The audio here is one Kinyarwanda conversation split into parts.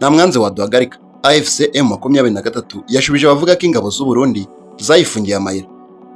Nta mwanzi waduhagarika. AFC M23 yashubije abavuga ko ingabo z'u Burundi zayifungiye amayira.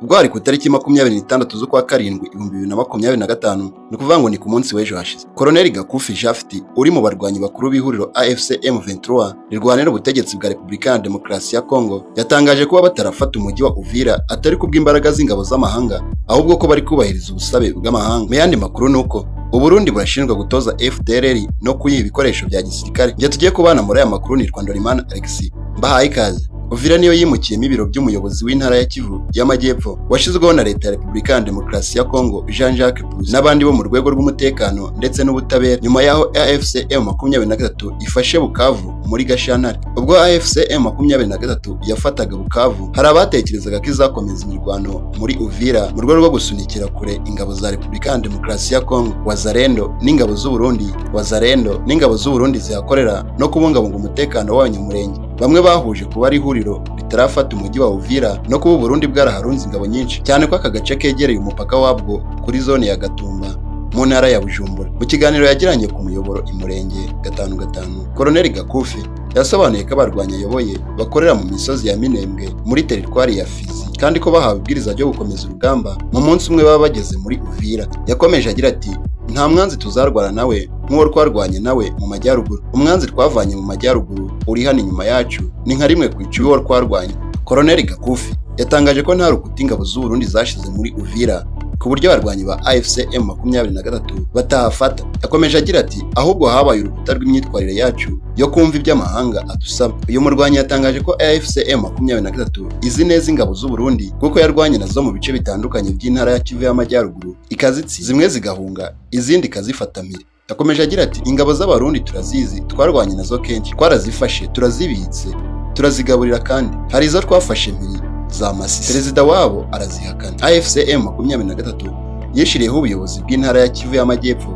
Ubwo hari ku itariki 26 z'ukwa karindwi 2025, ni ukuvuga ngo ni ku munsi w'ejo hashize. Koloneli Gakufi Jafti, uri mu barwanyi bakuru b'ihuriro AFC M23 rirwanira ubutegetsi bwa Repubulika ya Demokarasi ya Kongo, yatangaje kuba batarafata umujyi wa Uvira atari kubw'imbaraga z'ingabo z'amahanga, ahubwo ko bari kubahiriza ubusabe bw'amahanga. Mu yandi makuru ni uko Uburundi burashinjwa gutoza FDLR no kuyiha ibikoresho bya gisirikare. Njye tugiye kubana muri aya makuru nitwa Ndorimana Alexis, mbahaye ikaze. Uvira niyo yimukiyemo ibiro by'umuyobozi w'intara ya Kivu y'Amajyepfo washyizweho na leta ya Repubulika ya Demokarasi ya Kongo, Jean-Jacques Purusi, n'abandi bo mu rwego rw'umutekano ndetse n'ubutabera, nyuma y'aho AFC M23 ifashe Bukavu muri Gashyantare. Ubwo AFC M23 yafataga Bukavu, hari abatekerezaga ko izakomeza imirwano muri Uvira mu rwego rwo gusunikira kure ingabo za Repubulika ya Demokarasi ya Kongo, Wazalendo n'ingabo z'u Burundi, Wazalendo n'ingabo z'u Burundi zihakorera no kubungabunga umutekano w'Abanyamulenge. Bamwe bahuje kuba ari ihuriro ritarafata umujyi wa Uvira no kuba Uburundi bwaraharunze ingabo nyinshi, cyane ko aka gace kegereye umupaka wabwo kuri zone ya Gatumba mu ntara ya Bujumbura. Mu kiganiro yagiranye ku muyoboro Imurenge 55, Koloneli Gakufi yasobanuye ko abarwanyi ayoboye bakorera mu misozi ya Minembwe muri teritwari ya Fizi, kandi ko bahawe ibwiriza ryo gukomeza urugamba, mu munsi umwe baba bageze muri Uvira. Yakomeje agira ati: "Nta mwanzi tuzarwana nawe nk'uwo twarwanye nawe mu majyaruguru. Umwanzi twavanye mu majyaruguru uri hano inyuma yacu ni nka 1% w'uwo twarwanye." Koloneli Gakufi yatangaje ko nta rukuta ingabo z'u Burundi zashize muri Uvira ku buryo abarwanyi ba AFC M23 batahafata. Yakomeje agira ati: "Ahubwo habaye urukuta rw'imyitwarire yacu yo kumva iby'amahanga adusaba." Uyu murwanyi yatangaje ko AFC M23 izi neza ingabo z'u Burundi, kuko yarwanye nazo mu bice bitandukanye by'intara ya Kivu y'Amajyaruguru, ikazitsi zimwe zigahunga, izindi ikazifata mpiri. Yakomeje agira ati: "Ingabo z'Abarundi turazizi, twarwanye nazo kenshi, twarazifashe, turazibitse, turazigaburira, kandi hari izo twafashe mpiri za Masisi, perezida wabo arazihakana." AFC M23 yishiriyeho ubuyobozi bw'intara ya Kivu y'Amajyepfo,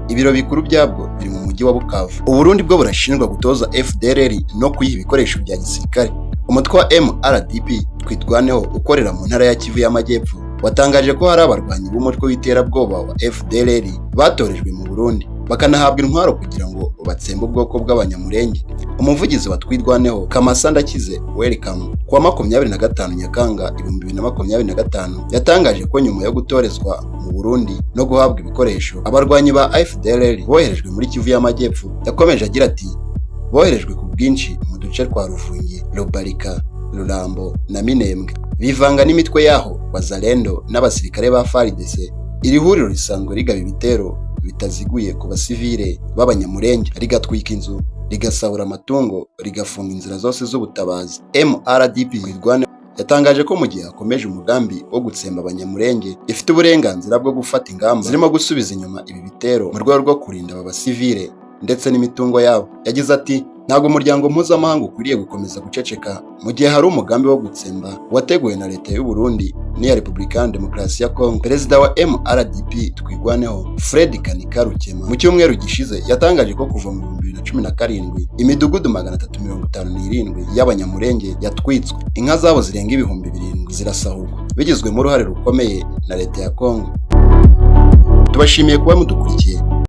ibiro bikuru byabwo biri mu mujyi wa Bukavu. Uburundi bwo burashinjwa gutoza FDLR no kuyiha ibikoresho bya gisirikare. Umutwe wa MRDP Twirwaneho ukorera mu ntara ya Kivu y'Amajyepfo watangaje ko hari abarwanyi b'umutwe w'iterabwoba wa FDLR batorejwe mu Burundi, bakanahabwa intwaro kugira ngo batsembe ubwoko bw'Abanyamurenge. Umuvugizi wa Twirwaneho, Kamasa Ndakize Welcome, kuwa 25 Nyakanga 2025, yatangaje ko nyuma yo gutorezwa mu Burundi no guhabwa ibikoresho, abarwanyi ba FDLR boherejwe muri Kivu y'Amajyepfo. Yakomeje agira ati: "Boherejwe ku bwinshi mu duce twa Ruvungi, Rubarika, Rurambo na Minembwe, bivanga n'imitwe yaho Wazalendo n'abasirikare ba FARDC. Iri huriro risanzwe rigaba ibitero bitaziguye ku basivile b'Abanyamurenge, rigatwika inzu, rigasahura amatungo, rigafunga inzira zose z'ubutabazi." MRDP Twirwaneho yatangaje ko mu gihe hakomeje umugambi wo gutsemba Abanyamurenge, ifite uburenganzira bwo gufata ingamba zirimo gusubiza inyuma ibi bitero mu rwego rwo kurinda aba basivile ndetse n'imitungo yabo. Yagize ati: "Ntabwo umuryango mpuzamahanga ukwiriye gukomeza guceceka mu gihe hari umugambi wo gutsemba wateguwe na leta y'u Burundi n'iya Repubulika ya Demokarasi ya Kongo." Perezida wa MRDP Twirwaneho, Fred Kanika Rukema, mu cyumweru gishize yatangaje ko kuva mu 2017 imidugudu 357 y'Abanyamurenge yatwitswe, inka zabo zirenga 7000 zirasahurwa, bigizwemo uruhare rukomeye na leta ya Kongo. Tubashimiye kuba mudukurikiye.